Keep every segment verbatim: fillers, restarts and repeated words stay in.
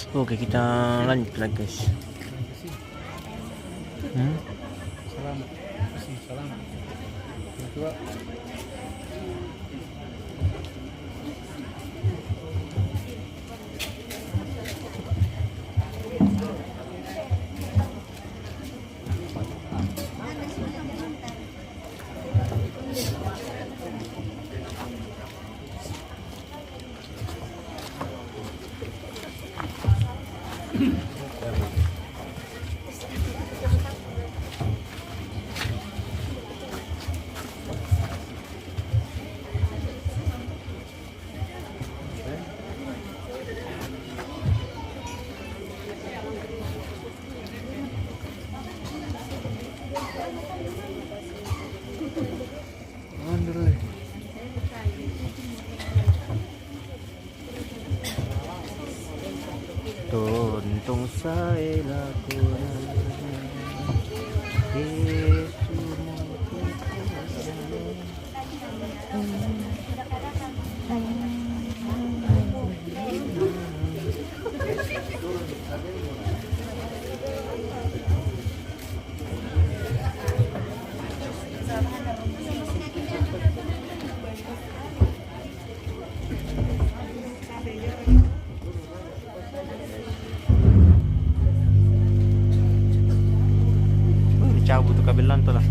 Oke, kita lanjut lagi, guys. Hmm? Salamat. Kasi salamat. Ito ba? Tontong sa ila ko na. Cabut tu kabelan tu lah.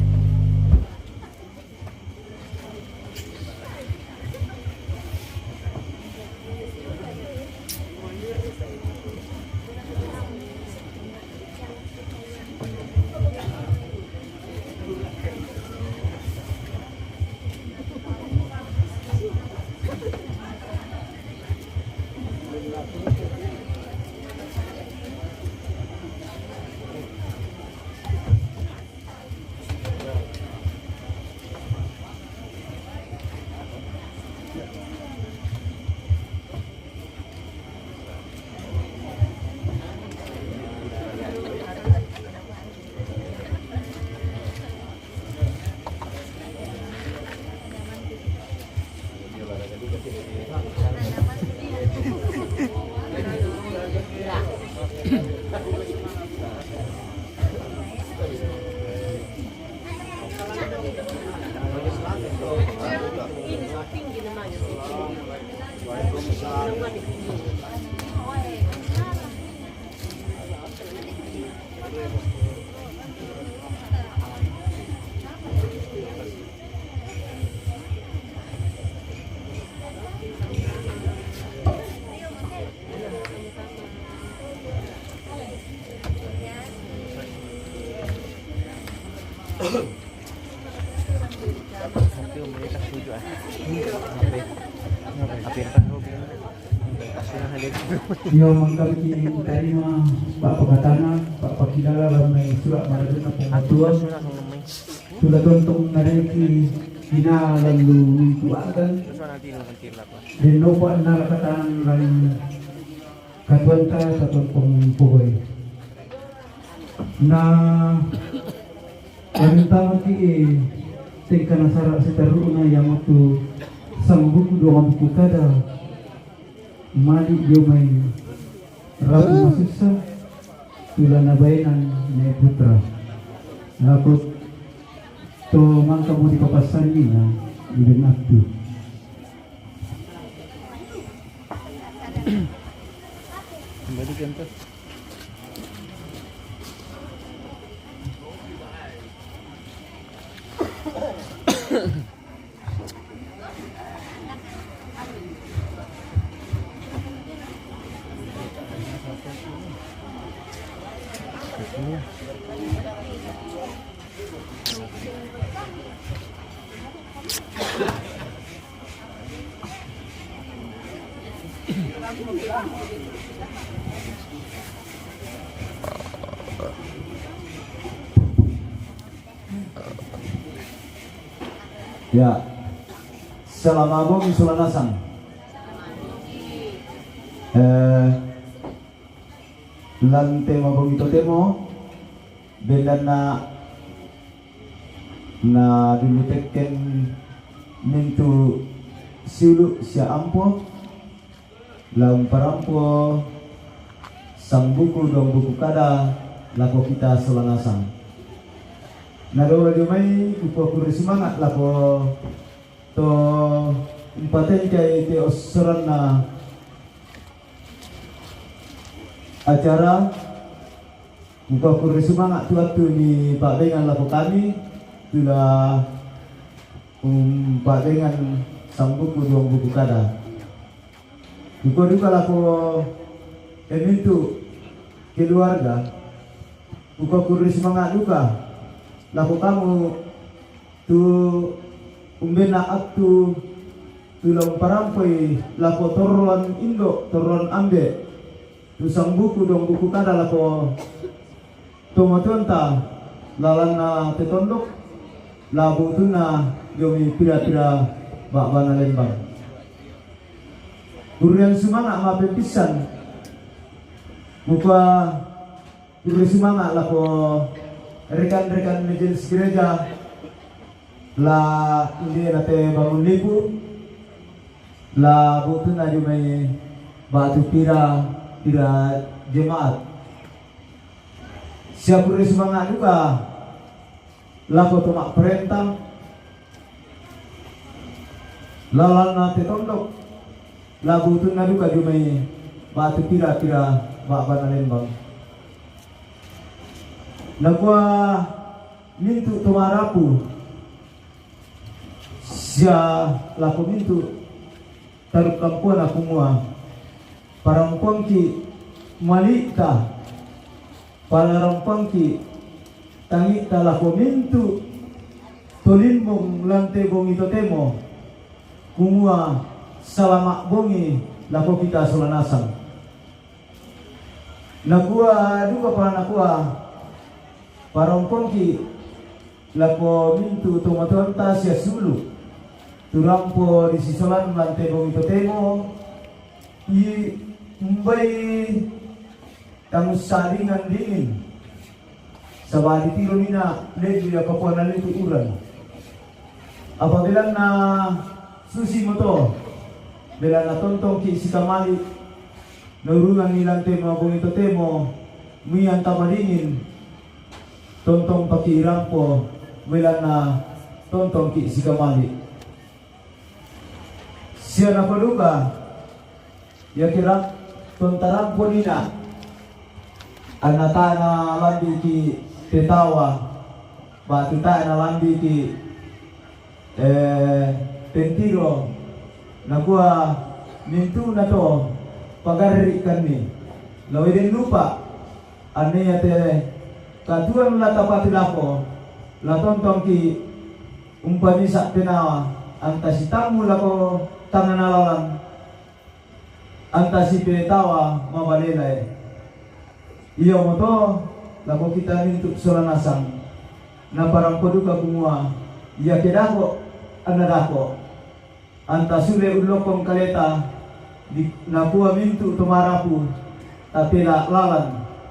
Iyo, mangkabiki tarima papakatangan, papakilala lamai sura' maraduanna Pangatuan. Tu la tontong nadaiki ina lalu mintu agan. Denno pa narakatan lan katuanta tatong pogoi. Na lamintamaki tengka nasara siterru'na, iamotu sambuku dua buku kada mali dio mai rabu masussa, tu la nabaenan mai putra. Lako to mangkamo dipapassanni na iben attu. Kembali kan tuh. Ya. Salama bongi sola nasang. Eh, lan te mabongi totemo, belanna na dulu tekken mintu siulu sia ampo, la umparampo Sangbuku duang buku kada lako kita sola nasang. Na dolo dio mai kupakurre sumanga' lako to umpatengkai te ossoranna acara, kupakurre sumanga' tu attu ni pa'bengan lako kami, tu la umpa'bengan sangbuku duang buku kada. Kukua duka lako e mintu' keluarga, kupakurre sumanga' duka lako kamu tu umbenna attu tu la umparampoi lako torroan indo', torroan ambe', tu sangbuku duang buku kada lako tomatuanta lalanna te tondok, la bu'tunna dio mai pira-pira ba'bana lembang. Kurrean sumanga' ma'pepissan, kukua kurre sumanga' lako rekan-rekan majelis gereja, la inde na te bangun lipu, la bu'tunna dio mai ba'tu pira-pira jemaat. Sia kurre sumanga' duka lako to ma'parenta lalanna te tondok, la bu'tunna duka dio mai ba'tu pira-pira ba'bana lembang. Nakua mintu' to ma'rapu sia lako mintu' tarukkampuanna kumua, parompoangki' mali'ta, parompoangki' tangi'ta lako mintu' to limbong lan te bongi totemo, kumua salama' bongi lako kita sola nasang. Nakua duka pa nakua, parompoangki' lako mintu' tomatuanta sia sulu', tu rampo disisolan lan te bongi totemo, i umbai tangussa'dingan dingin, saba' ditiro mina lebbi apa kuana litu uran. Apa belanna susimo to, belanna tontongki' sikamali', naurunganni lan te mabongi totemo, mui antama dingin, tontongpaki' rampo, belanna tontongki' sikamali'. Sia nakua duka, iake ra-, tontarampo nina, anna tae' nalambi'ki' petawa, ba'tu tae' nalambi'ki', eh, pentiro, nakua mintu'na to pagarri'kanni, lao ede nupa', anne iate katuoan la tapatu lako, la tontongki' umpamisa' penawa, anta sitammu lako tangngana lalan, anta sipetawa mabalelae. Iamoto lako kita mintu' sola nasang, naparampo duka kumua, iake dako', anna dako'. Anta sule ullokkong kaleta, di-, nakua mintu' to ma'rapu, tapela' lalan,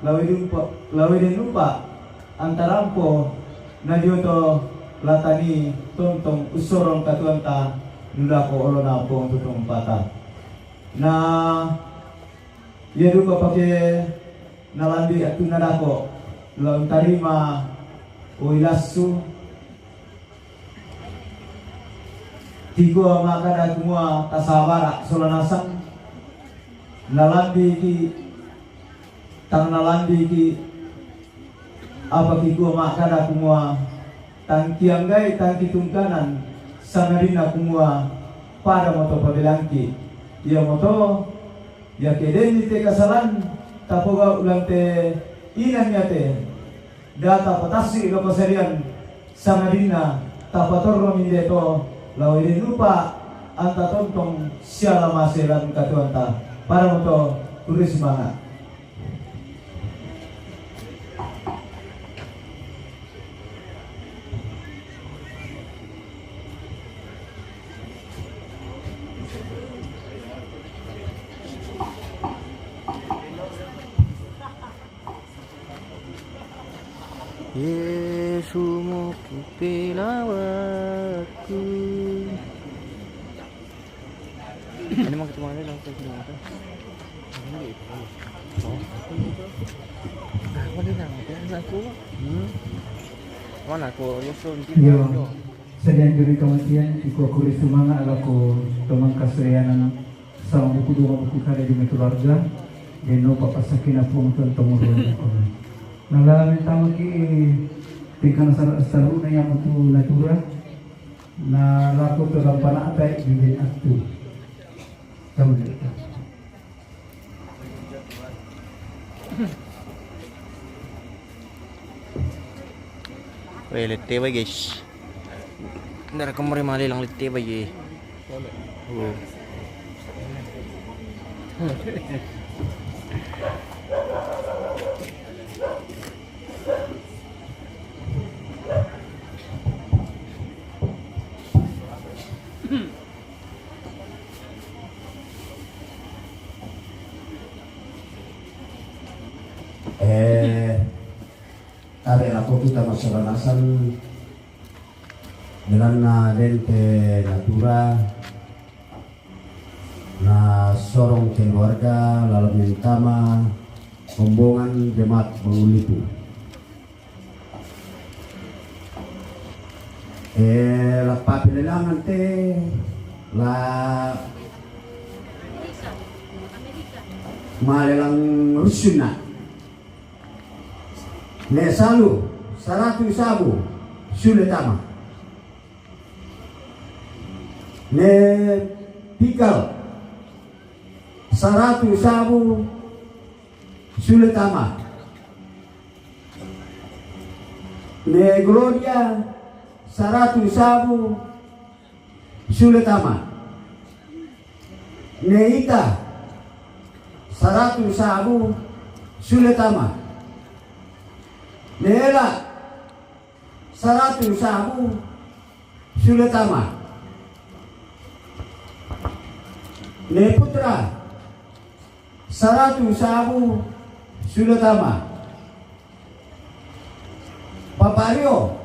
lao ede nupa', lao ede nupa', anta rampo, na dio to la tanii tontong ussorong katuoanta, nu lako olona Puang Tutumpata. Na ia duka pake nalambi' attunna dako', lao untarima uai lassu, kikua ma'kada kumua tasabara' sola nasang, nalambi'ki', tang nalambi'ki', apa kikua ma'kada kumua, tang kianggai, tang kitungkanan, sangadinna kumua, padamo to pabelangki'. Iamoto, iake denni te kasalan tapogau' lan te inan iate, data patassi' lako sadian, sangadinna tapatorro minde to, lao ede nupa' anta tontong siala mase lan katuoanta. Padamo to, kurre sumanga'. Yesu mo kupelawakku. Ini mau ketemu langsung ke motor. Ini Mana aku? Yo. Sadian duri kamatian, iko kuri sumanga alaku tomang kasuyanan sama buku dua buku kada di keluarga, deno papasakina pung tong tong urun aku. Nala mentama ki tingkana sar-, saruna yang tu natura, na laku tu lampana atai di den atu. Tahu dia. Weh, lette bai, guys. Ndara kemari mali lang lette bai, guys. Oh. Eh, tabe lako kita masalah nasan, belanna dente natura, na sorong keluarga, lalu mentama rombongan jemaat Bangulipu. Eh, la papelelangan te, la malelang rusuna. Ne salu, saratu sabu, sule tama. Ne pikal, saratu sabu, sule tama. Ne Gloria, saratu sabu, sule tama. Ne Ita, saratu sabu, sule tama. Ne Ela, saratu sabu, sule tama. Ne Putra, saratu sabu, sule tama. Papa Rio,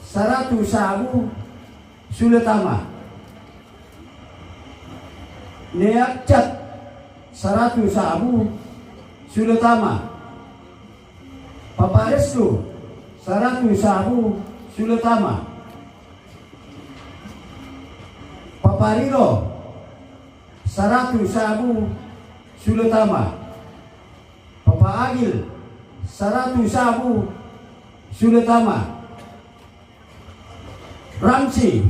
saratu sabu, sule tama. Ne Akcat, saratu sabu, sule tama. Papa Restu, saratu sabu, sule tama. Papa Rilo, saratu sabu, sule tama. Papa Agil, saratu sabu, sule tama. Ramsi,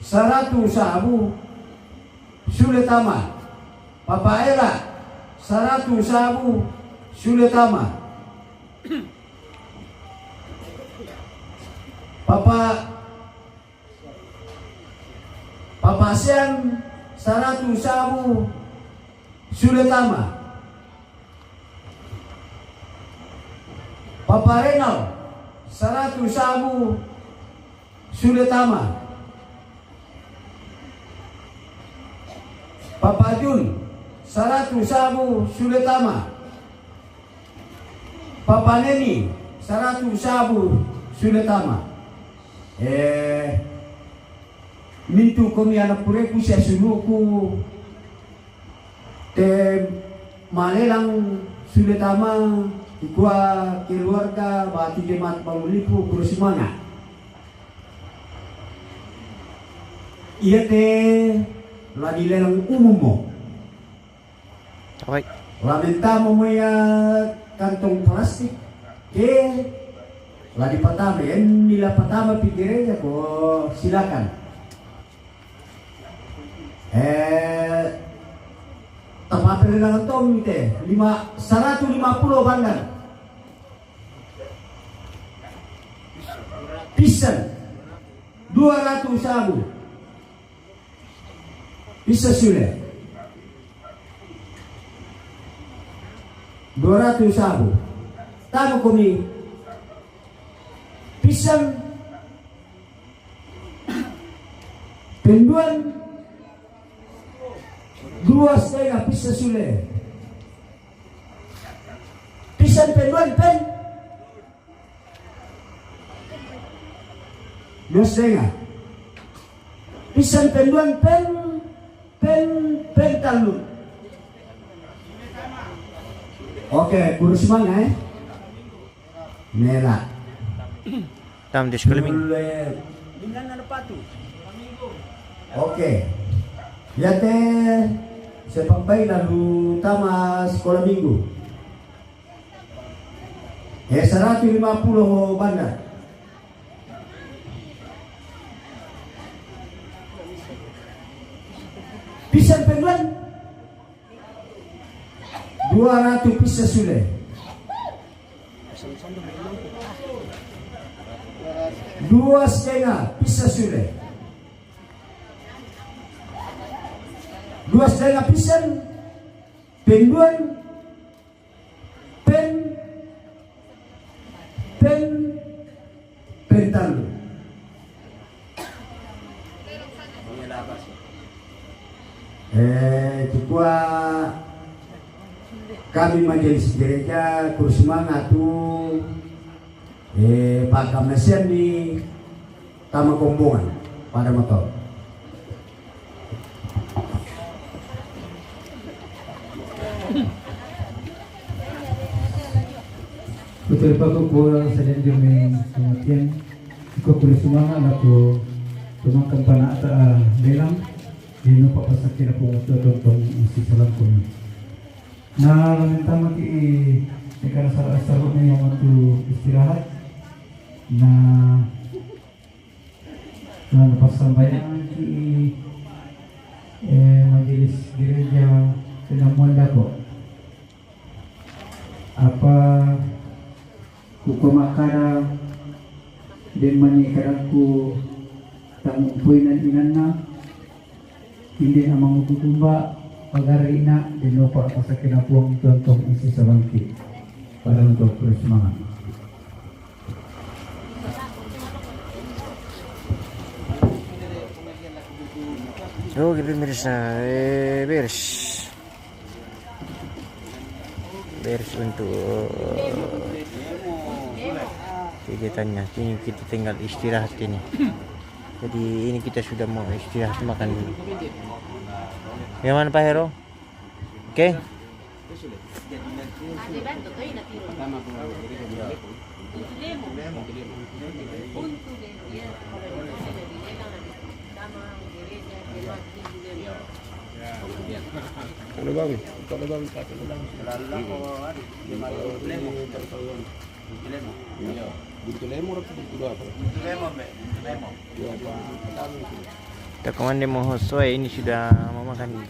saratu sabu, sule tama. Papa Ela, saratu sabu, sule tama. Papa, Papa Sian, saratu sabu, sule tama. Papa Renal, saratu sabu, sule tama. Papa Jun, saratu sabu, sule tama. Papa Neni, saratu sabu, sule tama. Eh, mintu komi ana pureku sia suluku. Te malelang sule tama, ikua keluarga batu jemaat Bangulipu, kuro sumanga. Ia te lagi lelang umum mo. Oi. Lamen tama mo ia kantong plastik. Ke lagi patama, ya, nila patama pi gereja ko silakan. Eh, tapapelelangan tong te, lima, saratu lima puluh bandar. Pisan, dua ratu sabu. Pisan sule. Dua ratu sabu. Tanu komi. Pisan penduan dua setengah pisan sule. Pisan penduan pen dua setengah. Pisan penduan pen, pen, pen talu. Oke, kurus mana, eh? Mela. Tam di sekolah minggu. Dulu, eh. Oke. Yate, sepak bai lalu tama sekolah minggu. Eh, seratus lima puluh banda. Pisan penduan. Dua ratus pisan sule. Dua setengah pisan sule. Dua setengah pisan penduan. Pen, pen, pen talu. Eh, tukua kami majelis gereja kurus mangatu, eh, pakamasian ni tama kombongan pada motor. Betul pa ko kuwa salian juming kematian, ko kulit sumanga na ko tumang kampana ata, ah, lelang, dinu papasakira pungutu tontong isi salam kami. Na lamin tama ki i, negara sara-sara na yang waktu istirahat, na Nah, pas sambayangan ki, eh, majelis gereja penamuan dako. Apa kuko makara den mani kadaku tamumpuinan inanna, inde amang kukumba, pagarina, den lopa pasakena puang tontong isi sabangki. Pada untuk terus semangat. Oke, pemirsa, eh, beres. Beres untuk kegiatannya. Kini kita tinggal istirahat ini. Jadi ini kita sudah mau istirahat makan dulu. Yang mana, Pak Hero? Oke. Kalau bang, kalau bang, kalau bang. Buntu Lemo atau Buntu Dua? Buntu Lemo, Mbak. Buntu Lemo. Iya, Pak. Kita kemana mau sesuai ini sudah mau makan.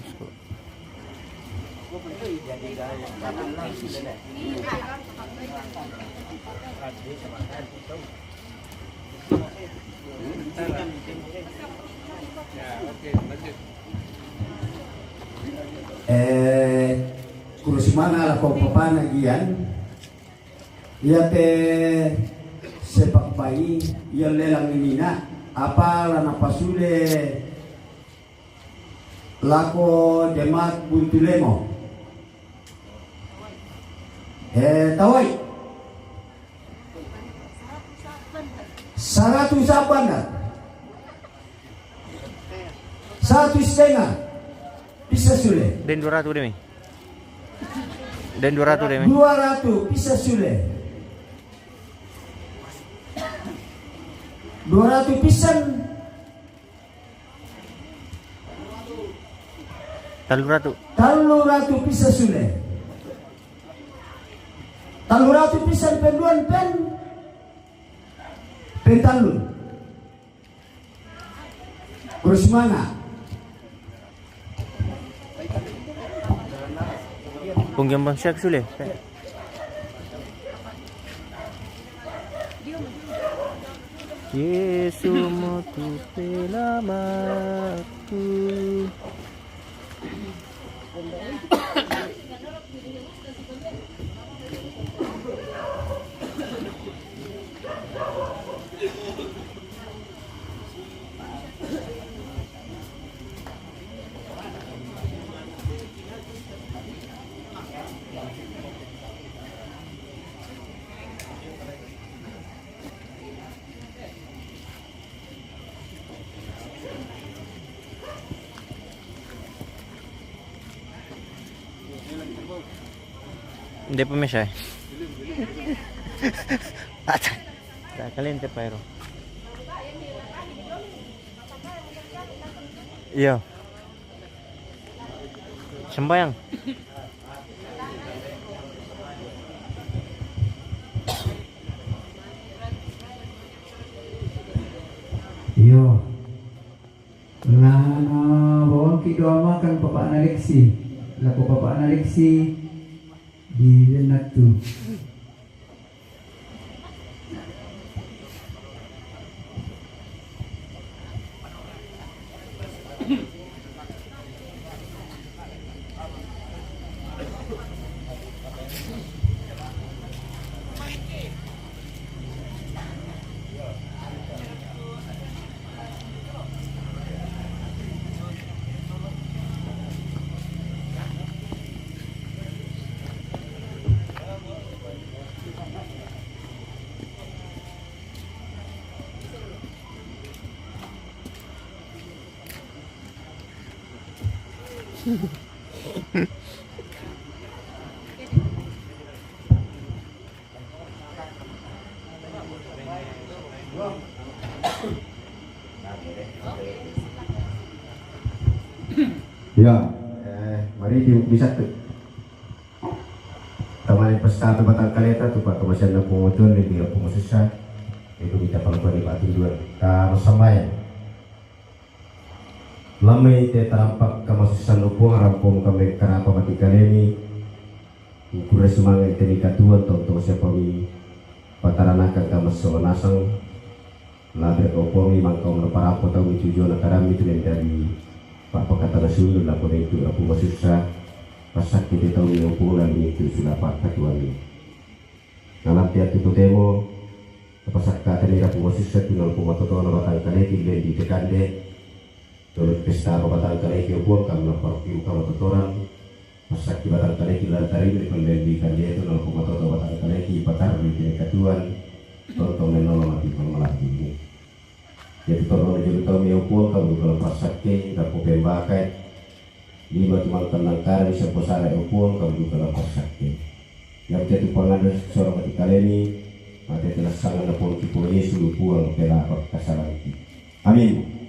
Eh, kurus mana lah kau pepana gian? Iya te sepak bai, iya lelang inina, apa lana pasule lako jemaat Buntu Lemo. Eh, tawai. Saratus saban na. Satu setengah. Bisa sule. Den dua ratus demi. Den dua ratus demi. Dua ratus, bisa sule. Dua ratus pisan. Talu ratu. Talu ratu pisan sule. Talu ratu pisan penduan pen. Pen talu. Kurus mana? Punggian bangsa sule. Yesu mo tu pelamaku. Hindi pa, Miss, eh. At, kaliente pa, pero. Iyo. Sambayang. Iyo. Nah, bawang ki doa makan Papa Alexi. Lah, Papa Alexi di Venatu. Ya, eh, mari di bisa tu. Tamani pesta tu batang kaleta tu pa kamasan na pumutul ni dia pumususa. Itu kita pangkuan di batu dua. Ka masambayan. Lamai te tarampak kamasussan Opuang, rampom kami karapa mati kalemi. Ukura sumanga iteni katuan tonto siapa mi pataranakan kamas solanasang. Labe Opuang mi mangkau na parampo tau mi tujuan na karami tu dari papakatana sulu lapo itu rapu masussa. Pasak kita tau mi Opuang lalu itu sulapa katuan mi. Nalam tiap tu temo, tapasakka teni rapu masussa tu nang pumatoto na batang kaleki lendi tekande. Turut pesta pembatang kaleki Opuang kam lapar piu kam totoran. Pasakki batang kaleki lantari ni pembendi kande tu nang pumatoto batang kaleki patar di kene katuan. Tontong menolo mati pemelaku ini. Jadi torno juru tau mi Opuang kam duka lapar sakke, dapo pembakai. Lima tu mangkan nangkara di seposara Opuang kam duka lapar sakke. Yang tetu panganda seorang mati kaleni, mati telah sangan na pon kipo Yesu Opuang pela apa kasalan ki. Amin.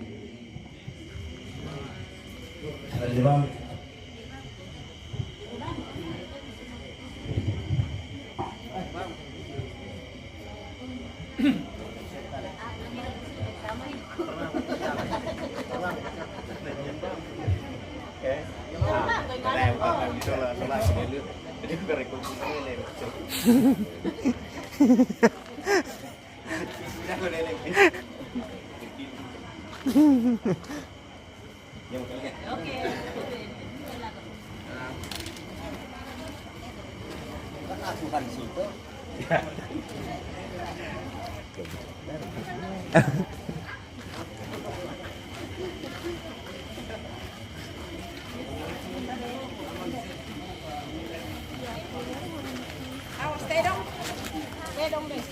Awas, tedong. Tedong deh.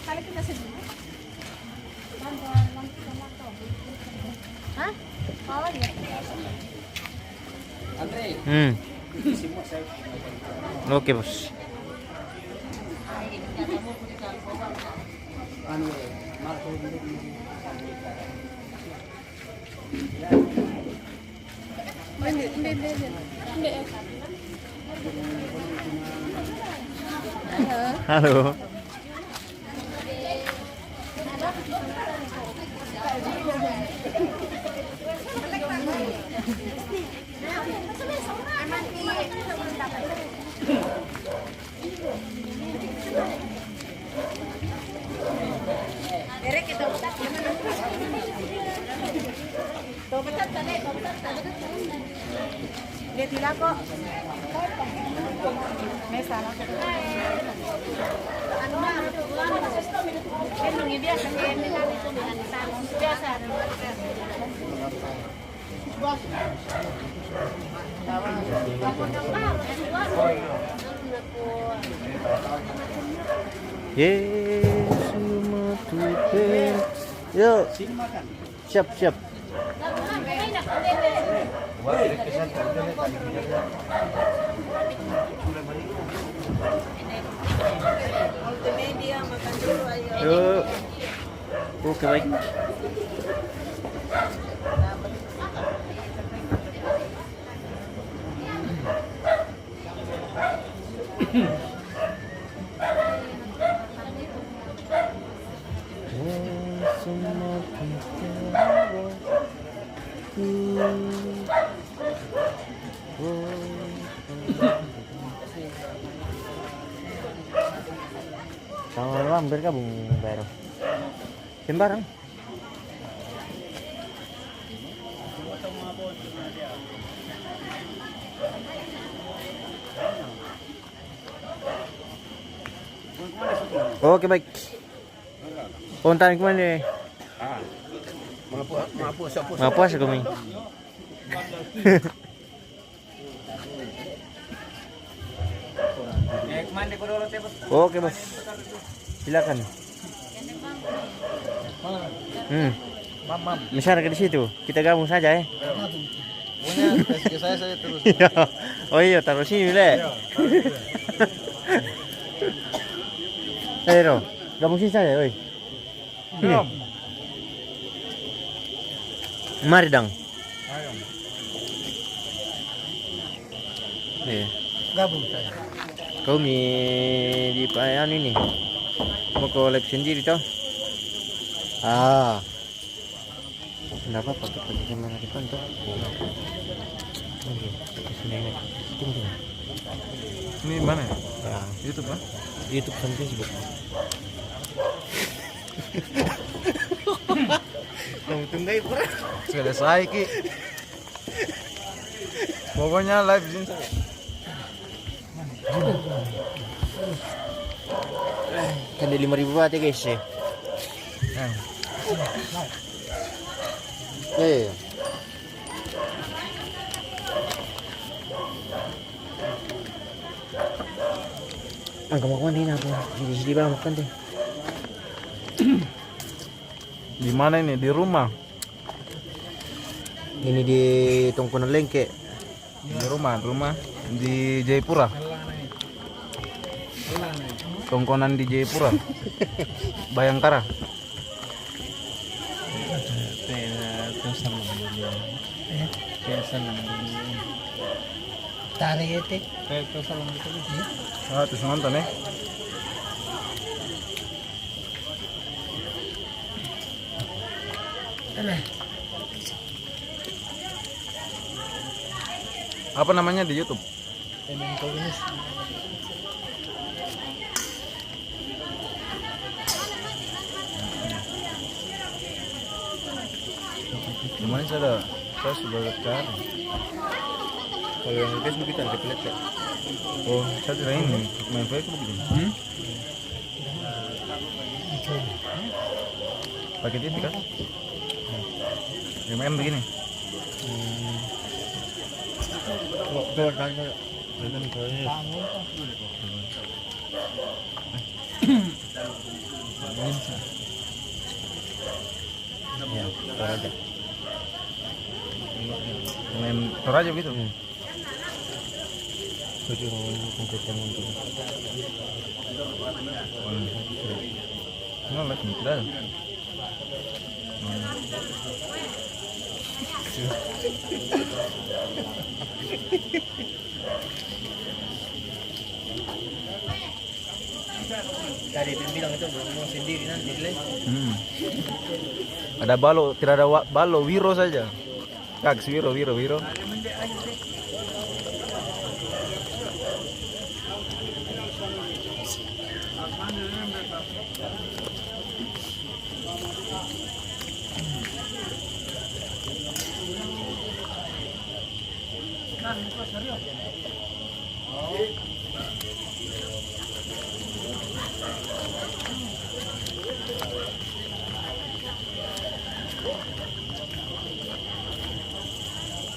Kali kita sedih. Hah? Oh, iya. Hmm. Oke, Bos. Halo. Yesu matute. Yo. Siap, siap. Wah, ini kesan kerja nih, tadi kerja. Oke, baik. Sama bang, bergabung baru. Sembarang. Oke, baik. Kontan kemana? Mapuas kami. Oke, bos. Silakan. Hmm. Misalnya ke di situ, kita gabung saja, eh. Pokoknya rezeki saya, saya terus. Iya. Oh iya, taruh sini, Le. Ayo, gabung sini saja, oi. Sini. Mari dong. Iya. Gabung saya. Kau mi di pa-, anu ini. Mau ke live sendiri toh? Ah. Enggak apa-apa, kita pakai kamera depan toh. Oke, sini ini. Sini, sini. Ini mana? Ya. YouTube, ah? YouTube sama Facebook. Kamu tunggai pura. Selesai ki. Pokoknya live sini. Kan ada lima ribu baht ya, guys, ya. Eh. Angka makan ini apa? Di sini bang makan deh. Di mana ini? Di rumah. Ini di Tongkonan Lengke. Di rumah, rumah di Jayapura. Tongkonan di Jayapura. Bayangkara. Tarik itu. Ah, terus nonton, eh. Apa namanya di YouTube? Kemarin saya ada, saya sudah cari. Kalau yang Facebook kita ada pelet ya. Oh, saya tidak ini main Facebook gitu. Hmm? Pakai T V kan? Yang main begini. Hmm. Kalau, kalau, kalau, kalau, kalau, Ya, Toraja. Main Toraja gitu. Hmm. Itu mau kompeten untuk. Hmm. Nah, live nih, dah. Hmm. Tadi dia bilang itu mau sendiri nanti, Le. Hmm. Ada balo, tidak ada wa-, balo, wiro saja. Kaks, wiro, wiro, wiro.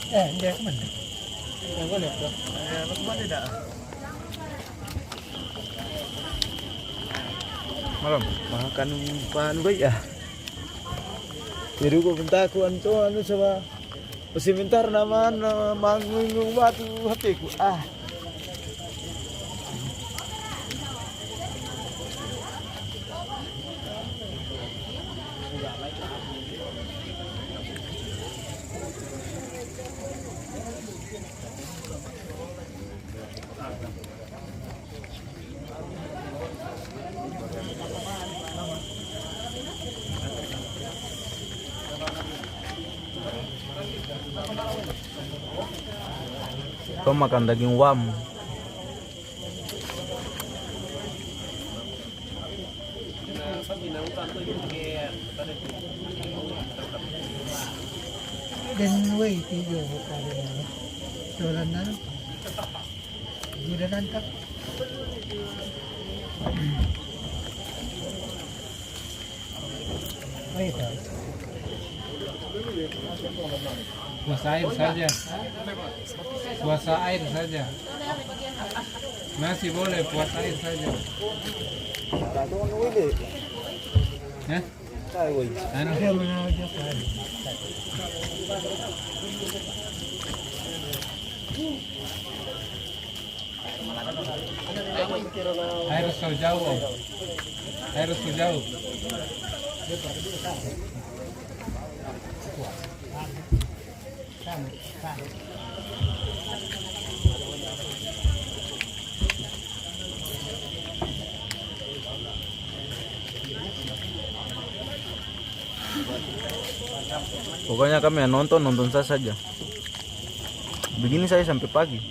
Eh, dia ke mana? Dia boleh, bro. Eh, lu kemana dah? Malam. Makan pan gue ya. Jadi gue bentar aku anco anu coba. Sementara nama, nama manggung batu H P ku. Ah. Makan daging wam. Dan wei tiga bukan. Jualan nan. Jualan nangkap. Puasa air saja. Puasa air saja. Masih boleh puasa air saja. Hah? Anu. Air so jauh, Om. Air so jauh. Pokoknya kami yang nonton, nonton saya saja. Begini saya sampai pagi.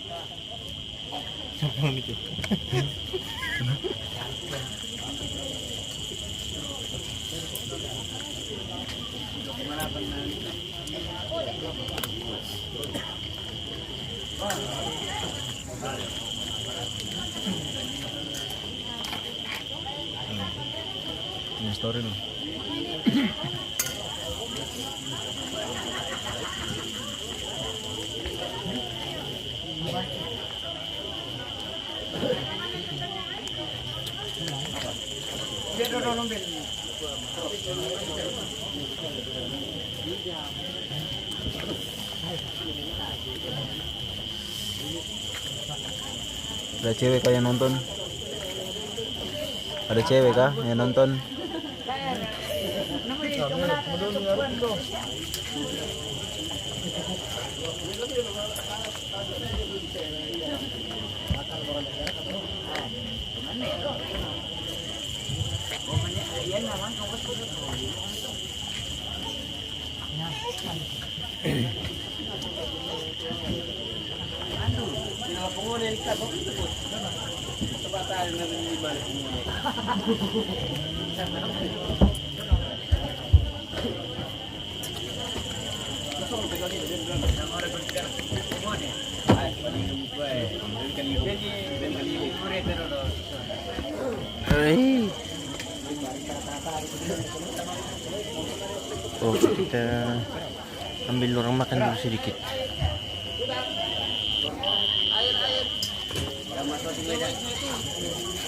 Ini story no. Ada cewek kah yang nonton? Ada cewek kah yang nonton? Ay. Oh, kita ambil orang makan dulu sedikit.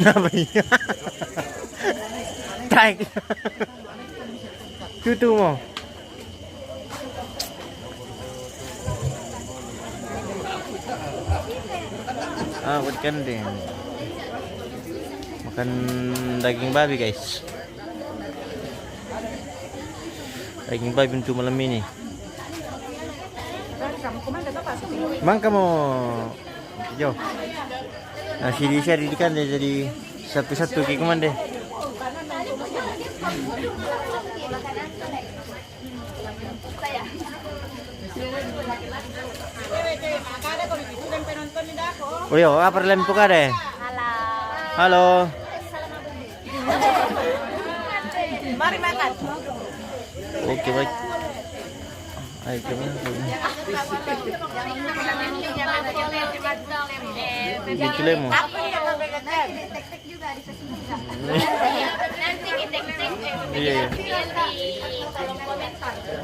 Apa ini? Tarik. Tutu mo. Ah, buat kan din. Makan daging babi, guys. Daging babi untuk malam ini. Mang kamu. Yo. Nah, si Disia didikan dia jadi satu-satu ki kumande. Uyo, apa lem buka deh? Halo. Halo. Mari makan. Oke, baik. Ayo, coba. Ini kilemu. Iya, iya.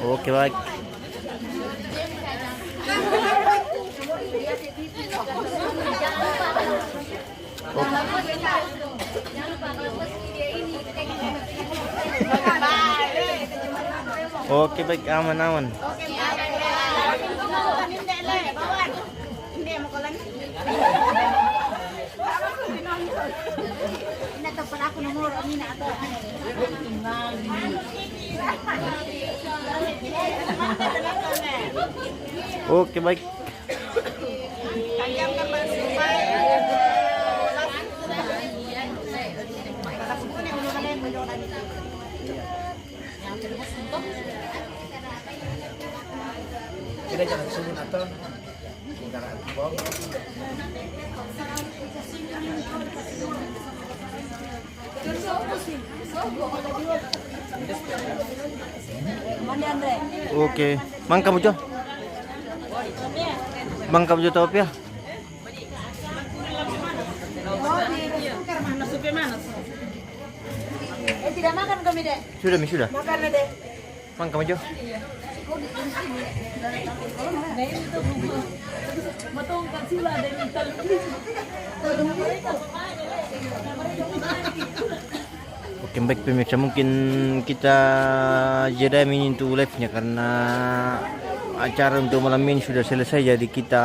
Oke, baik. Oke, baik, aman, aman. Oke, baik. Kita jangan subuh atau Oke, mangka bujo. Mangka bujo tau pia. Eh, tidak makan kami, Dek. Sudah mi sudah. Makan, Dek. Mangka bujo. Oke, baik pemirsa, mungkin kita jeda ini untuk live-nya karena acara untuk malam ini sudah selesai, jadi kita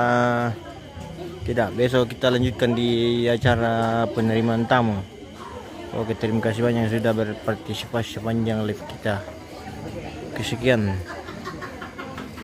tidak, besok kita lanjutkan di acara penerimaan tamu. Oke, terima kasih banyak yang sudah berpartisipasi sepanjang live kita. Oke, sekian.